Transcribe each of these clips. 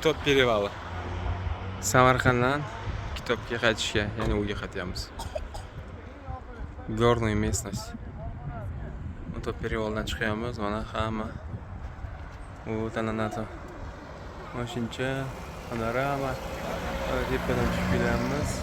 Kitob перевалы. Samarqanddan Kitobga qaytishga, ya'ni uyga qaytyapmiz. Горная местность. Kitob перевал dan chiqyapmiz, mana hamma. Вот она на Mashincha, panorama. Mana tepadan tushib kelyapmiz.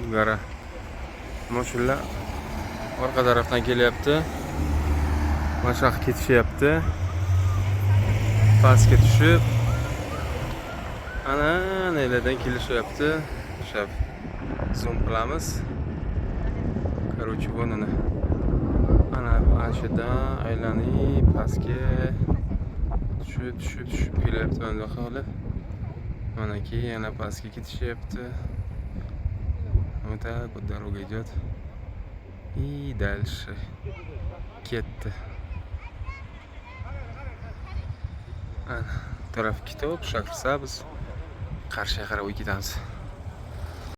Гора. Mashinalar orqa tarafdan kelyapti. Mana shu yoqqa ketishyapti. Pastga tushib, ana nelardan kelishyapti. O'sha zoom qilamiz. Короче, вон она. Ana shu yerdan aylanib pastga tushib, tushib, tushib kelyapti mana buyoqqa qilib. Mana keyin yana pastga ketishyapti. Вот так вот дорога идет. И дальше. Ketdi. Ana taraf Kitob, Shahrisabz. Qarshiga qarab uy ketamiz.